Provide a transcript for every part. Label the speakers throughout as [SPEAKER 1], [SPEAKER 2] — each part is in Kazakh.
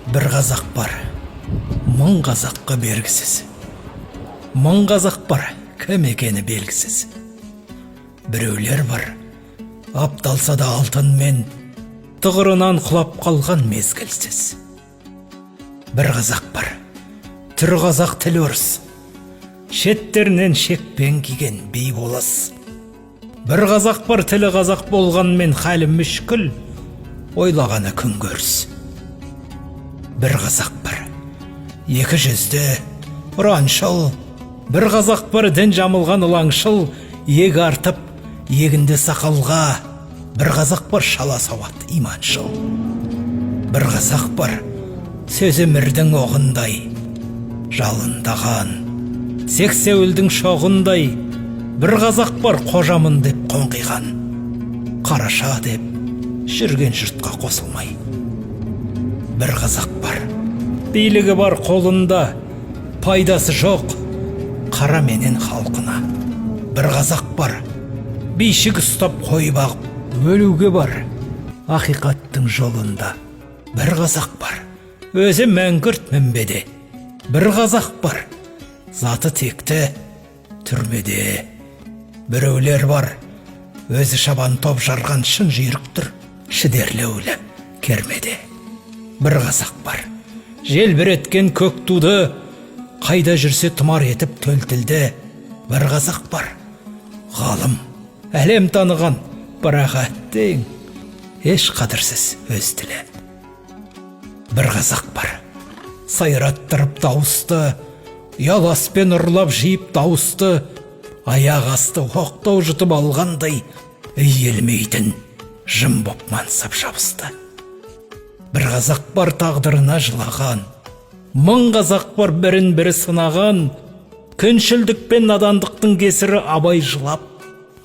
[SPEAKER 1] Бір қазақ бар, мың қазаққа бергісіз. Мың қазақ бар, кім екені белгісіз. Біреулер бар, апталса да алтынмен, тұғырынан құлап қалған мезгілсіз. Бір қазақ бар, түрі қазақ, тілі орыс, шеттерінен шекпен киген би болыс. Бір қазақ бар, тілі қазақ болғанмен, халі мүшкіл, ойлағаны күн көріс. Бір қазақ бар, екі жүзді, ұраншыл. Бір қазақ бар, дін жамылған ылаңшыл, иек артып егінде сақалға. Бір қазақ бар, шала сауат, иманшыл. Бір қазақ бар, сөзі мірдің оғындай жалындаған, сексеуілдің шоғындай. Бір қазақ бар, қожамын деп қоңқиған, қараша деп жүрген жұртқа қосылмай. Бір қазақ бар, билігі бар қолында, пайдасы жоқ қара менен халқына. Бір қазақ бар, бишік ұстап, қой бағып, өлуге бар ақиқаттың жолында. Бір қазақ бар, өзі мәңгүрт мінбеде. Бір қазақ бар, заты текті, түрмеде. Біреулер бар, өзі шабан топ жарған, шын жүйріктір шідерлеулі кермеде. Бір қазақ бар, желбіреткен көк туды, қайда жүрсе тұмар етіп төл тілді. Бір қазақ бар, ғалым, әлем таныған, бірақ әттең, еш қадірсіз өз тілі. Бір қазақ бар, сайраттырып дауысты, ұяласпен ұрлап жиып дауысты, аяқ асты оқтау жұтып алғандай, иілмейтін жым боп мансап жабысты. Бір қазақ бар, тағдырына жылаған. Мың қазақ бар, бірін бірі сынаған. Күншілдік пен надандықтың кесірі абай жылап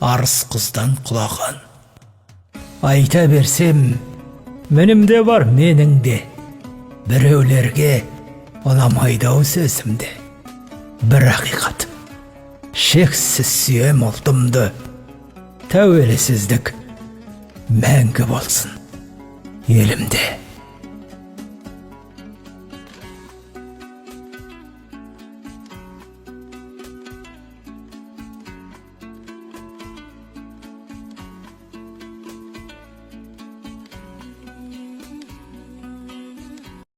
[SPEAKER 1] арыс құздан құлаған. Айта берсем, мінім де бар менің де, біреулерге ұнамайды ау сөзім де. Бір ақиқат: шексіз сүйем ұлтымды. Тәуелсіздік мәңгі болсын елімде.